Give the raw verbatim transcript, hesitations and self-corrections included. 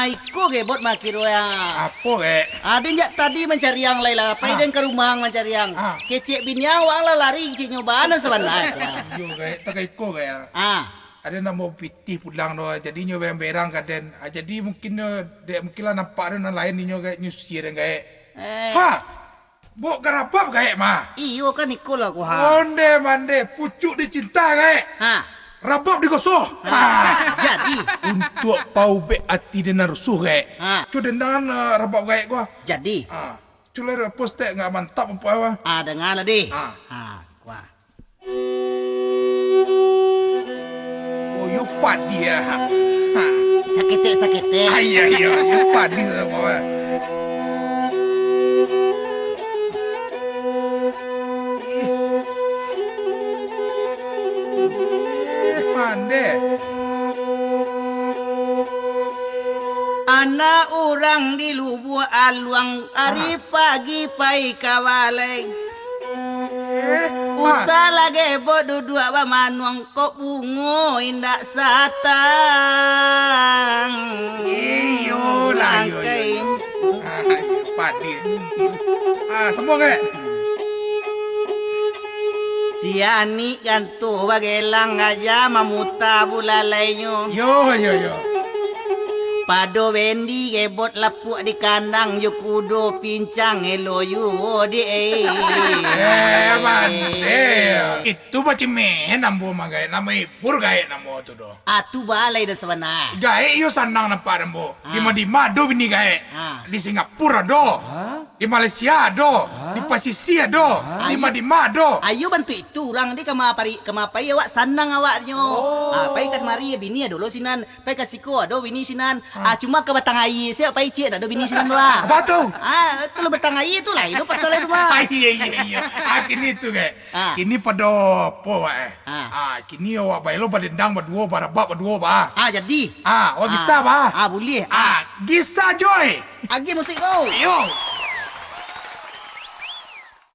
Iko Gaek Bot mah kiro ya. Apo, Gaek? Aden jak tadi mancariang lai lah. Pai den ka rumah mancariang. Ah. Kecek bini awak lah lari keceknyo bana sabana ko. Iyo, Gaek, takai iko, Gaek. Ah. Aden nak bawa pitih pulang doh, jadi nyo berang-berang ka den. Ah, jadi mungkin nyo, dek mungkin lah nampak den nan lain inyo, Gaek, nyusia den, Gaek. Eh. Ha! Bot garabab Gaek mah. Iyo kan iko lah ko ha. Onde mande, pucuk dicinta Gaek. Ha. Rabab digosoh. Ha. Ha. Jadi. Untuak paubek ati den nan rusuh Gaek. Ha. Cu dendangan, eh, rabab Gaek ko. Jadi. Ha. Cu lai postek nggak mantap apa apa. Ah, dengar lah deh. Ha. Ha, kuah. Oh, yo padi ya. Ha. Saketek-saketek. Ah, iya, iya, yo padi lah, bawa. Ih, mande. Anak urang di Lubuak Aluang, ari pagi pai ka balai. Eh, ah. Usah lagi Gaek Bot duduak bamanuang, kok bungo indak satang. Iyolah, iyo, iyo, langkai. Iyo. Ah, padi. Ah, sambung, Gaek. Si Anik kan tu bagelang aja mamuta bulalainyo. Yo, yo, yo. Pado bendi Gaek Bot lapuak di kandang jo kudo pincang elo yo di eh. Eh, mande. Itu bacimeh nambo mah Gaek, namo ibur Gaek namo tu doh. Ah, tu balai dah sabana. Gaek iyo sanang nampak nambo. Ah. Di ma-di ma ado bini Gaek. Ah. Di Singapura ado. Ah. Di Malaysia ado, di pasisia ado, di ma-di ma ado. Ayo bantuak itu urang deh, kama pari-, kama pai awak sanang awaknyo. Oh. Ah, pai ka samari bini ado lo sinan, pai ka siko ado bini sinan. Ah, cuma ka Batang Aia sia pai ciek, ndak ado bini sinan doh. Apa tu? Ah, kalau Batang Aia tu lain tu pasal tu mah. Ah, iya, iya, iya. Ah, kini tu, Gaek. Ah. Kini pado apo awak, eh? Ah. Ah, kini awak baelo badendang baduo, barabab baduo, ba. Ah, jadi. Ah, awak gisa, ba. Ah, buliah. Ah, gisa, Joy. Agiah musik ko. Iyo.